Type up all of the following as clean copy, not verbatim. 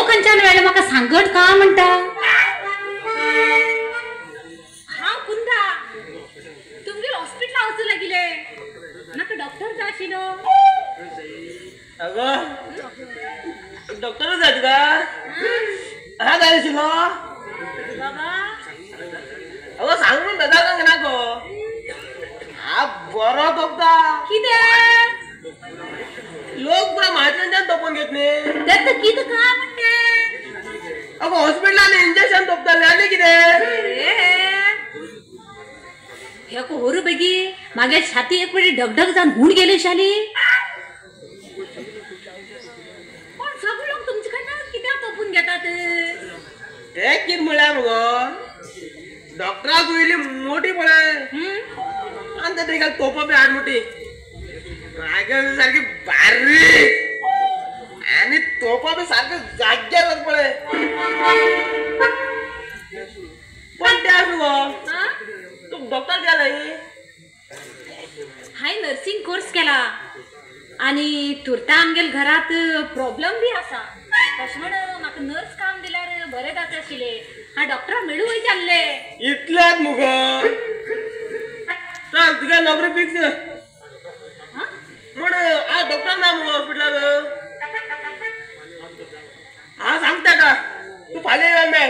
खंयच्यान वेळ म्हाका सांगत का म्हणटा? हांव कुंदा तुमगेर हॉस्पिटला वचूं लागिले, म्हाका डॉक्टर जाय आशिल्लो. अगो डॉक्टर जाय तुका? हा जाय आशिल्लो बाबा. अगो सांग म्हूण बेजार ना गो, हा बरो तोपता. कितें लोक पुरा म्हाज्यान तोपून घेत न्ही. तें कितें काय म्हणटे? अगो हॉस्पिटलान इंजेक्शन तोपताले आनी कितें? हे होरू बेगी मागे छाती एक वेळी ढगढग जावन हूण गेली शाली. पण सगळे लोक तुमचे कडल्यान कित्याक तोपून घेतात? ते कितें म्हळ्यार मगो डॉक्टराक वयली मोठी पळय आनी ते तोपप बी हाड मोठी मागे सारकी बारीक आनी तोपा बी सारकें जाग्यार पळय. पण ते आसा गो तूं डॉक्टर केला? हांवें नर्सिंग कोर्स केला आनी तुर्ता आमगेल घरात प्रॉब्लम बी आसा, तशें म्हण म्हाका नर्स काम दिल्यार बरें जाता आशिल्लें. हांव डॉक्टराक मेळूं वयता आसलें. इतल्यात मुगो चल तुगे नोकरी फिक्स म्हण. आज डॉक्टर ना मुगो हॉस्पिटलाक. हांव सांगता का तूं फाल्यां येवन मेळ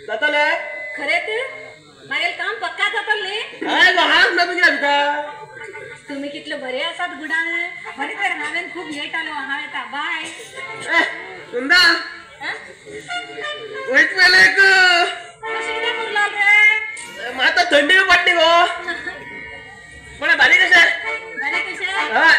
जातलें? खरेंच मागीर काम पक्का जातलें न्ही? हय गो, हांव ना तुगे भितर. तुमी कितले बरे आसात गुडान. बरें तर हांवें खूब लेट आलो, हांव येता बाय. सुंदा वयत पयलें एक कशें कितें करूं लागलें? मात थंडी बी पडली गो. पण बारीक कशें? बरें कशें? हय.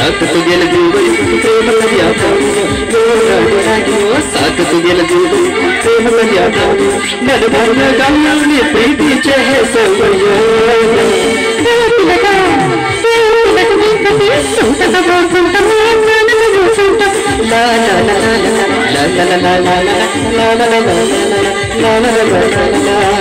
साक तुगेले जीव प्रेम दर्या साक तुगेले जीव प्रेम दर्या नर भर गावली प्रीतीचे हे ला ला ला ला ला ला ला ला ला ला ला ला ला ला ला ला।